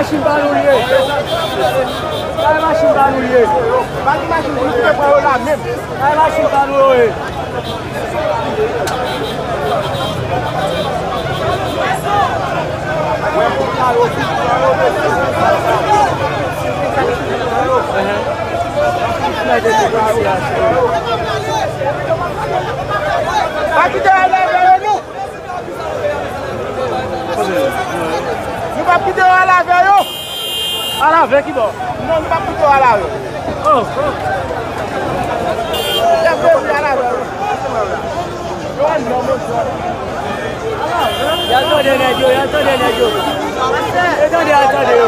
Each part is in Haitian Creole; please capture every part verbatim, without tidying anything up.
Machin pa nou l ye. Kay machin pa nou l ye. Pa gen machin pou nou kite pran yo la menm. Kay machin pa nou yo ye. Pa kite yo al avè yo, non. Nou p ap kite yo al avè yo. Al avè ki bò? Non, nou p ap kite yo al avè yo. Oh, oh. Y ap veye al avè yo. Y al tande nèg yo, y al tande nèg yo. Y al tande, y al tande yo.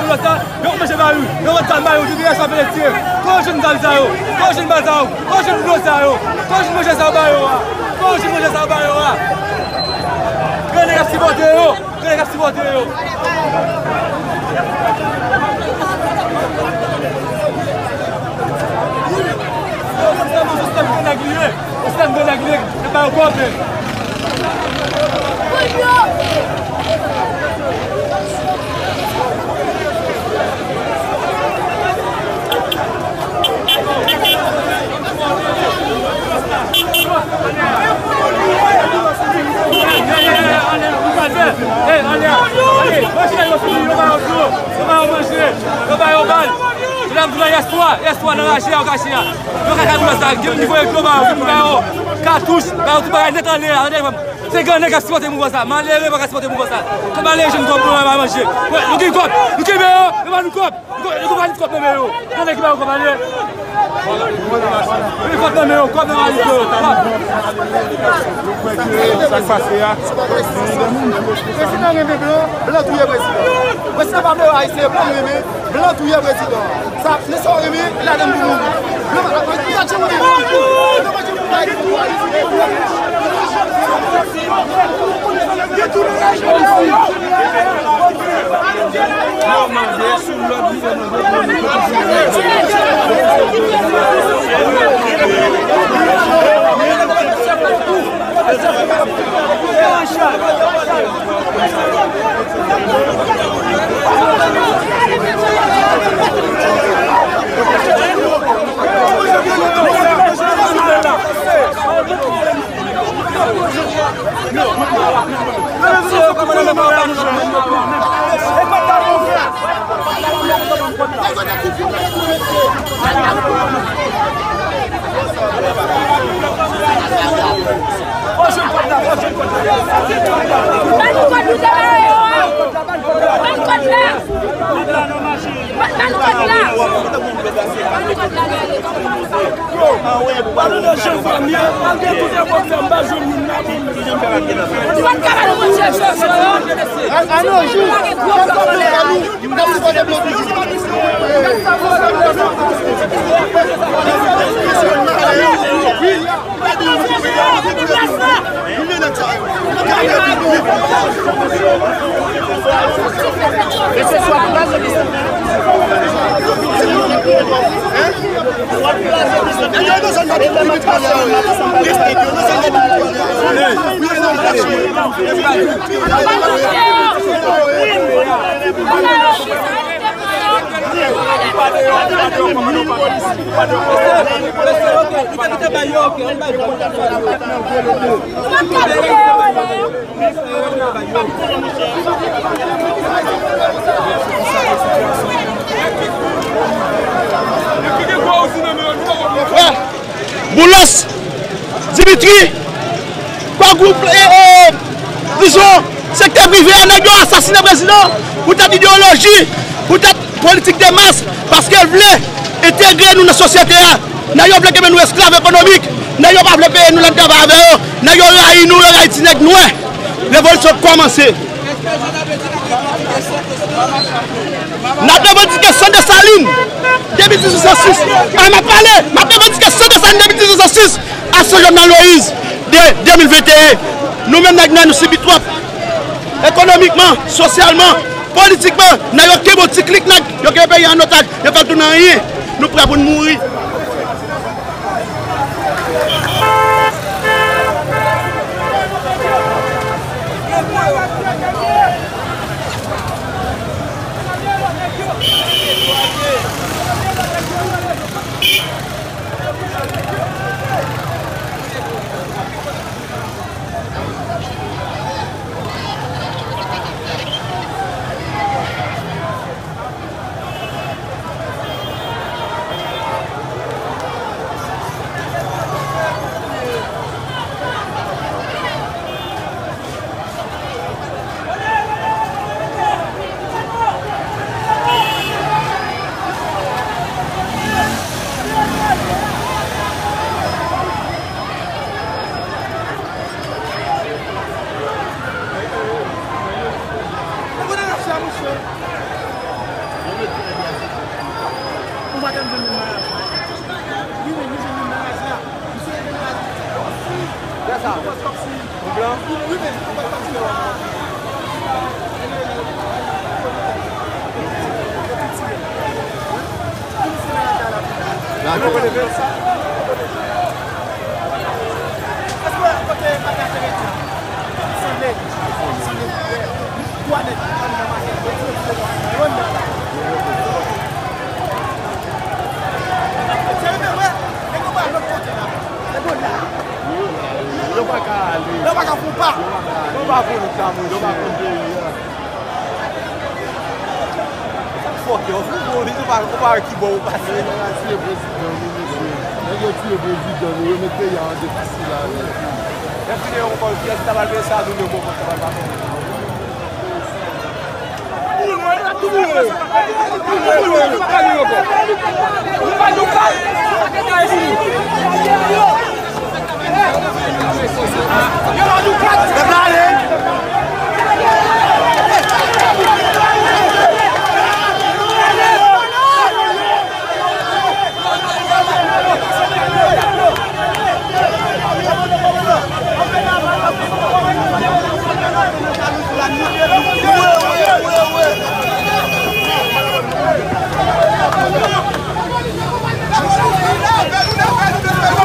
Yo manje ba yo, yo vant zam ba yo, yo vin aswa Peletye. Kote yo jwenn zam sa yo? Kote yo jwenn ba sa yo? Kote yo jwenn dlo sa yo? Kote yo jwenn manje sa yo ba yo a? Kote yo jwenn manje sa yo ba yo a? Gran nèg ap sipòte yo. Gran nèg ap sipòte yo. Yo, se sistèm gran nèg li ye. Se sistèm gran nèg li ye. Yo ba yo kòb. Yo ba yo bal. Medam, di la yèswa, yèswa nan raje a, yo kache a. Yo ka gade la sa, gen nivo yo ba yo, yo ba yo katouch, ba yo tout bagay nèt anlè a. Se gran nèg k ap sipòte mouvman sa. Malere pa ka sipòte mouvman sa. Kòm malere jwenn kòb pou yo pa manje. Wè, nou gen kòb, nou kenbe yo, yo ba nou kòb. Nou gen, nou gen kòb nan men yo. Gen nèg ki ba yo kòb ale. Yo gen kòb nan men yo, kòb nan men yo. Kòb. Nou kwè ke sa k pase a, gen de moun ki respekte. Prezidan renmen blan, blan touye prezidan. Prezidan pa vle wè ayisyen, blan renmen, blan touye prezidan. Sa, se sa w renmen, ladan pou mouri. Blan pa, blan pa janm renmen. Blan pa janm renmen. Ban kòd la! Ban, ban kòd la! Ban kòd la, Gaëlle! Ban nou nan janvye, malgre tout efò m fè, m pa jwenn moun nan pou m. Ou pa t ka ba nou manje, Jojo, yo. An, an, non, jou. Gwo pwoblèm. Frè, Boulos, Dimitri, kwa gwoup, e, e, dizon, sektè prive a, nèg yo asasinen prezidan poutèt ideyoloji, poutèt politik de mas, paske l vle entegre nou nan sosyete a. Nèg yo vle kenbe nou esklav ekonomik. Nèg yo pa vle peye nou lè n travay avè yo. Nèg yo rayi nou, yo rayi ti nèg nwè. Revolisyon kòmanse. N ap revandike Sandresalin depi dizuit san sis. A, m ap pale, m ap revandike Sandresalin depi dizuit san sis a sou Jovenel Moïse de de mil venteyen. Nou menm nèg nwè, nou sibi twòp. Ekonomikman, sosyalman, politikman, nèg yo kenbe yon ti klik nèg, yo kenbe peyi a an otaj, yo fè l tounen anyen. Nou prè pou n mouri. Yo pa ka ale. Yo pa ka fè pa. Yo pa ka ale. Yo pa konn peyi a. Fòk yo fou, bon, li pa, ou pa wè ki bò ou pase. Nèg yo tiye prezidan nou, mesye. Nèg yo tiye prezidan nou, yo met peyi a an defisil la nèt. Lè fini yo konprann kiyès ki ta pral peye sa, nou yo konprann sa pral pase. Tou boule, tou boule. Tou boule, nou pa ka viv ankò. Nou pa, nou pa.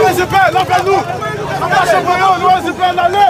Leve zye pè, leve nou! Anba chanpyon, nou leve zye pè, n ale!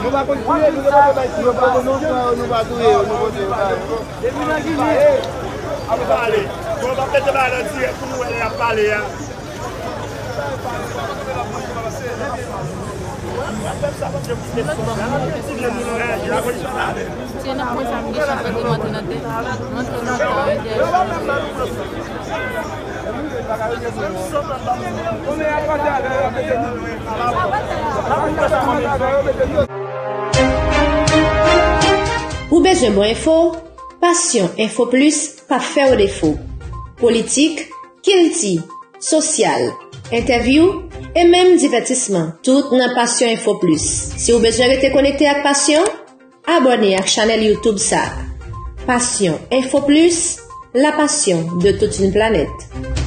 Nou pa konn touye, nou pa konn bay ti yo pa, nou pa touye yo, nou konn touye yo. Ap pale. Bon, m ap mete bagay lan dirèk pou nou wè lè y ap pale a. Se nan pwen sa m gen chans rantre m antre nan tè. M antre nan tè, Ou bezwen bon enfo? Passion Info Plus p ap fè w defo. Politik, kilti, sosyal, entèvyou, e menm divètisman, tout nan Passion Info Plus. Si w bezwen rete konekte ak Passion, abòne ak chanèl YouTube sa. Passion Info Plus, la passion de toute une planète.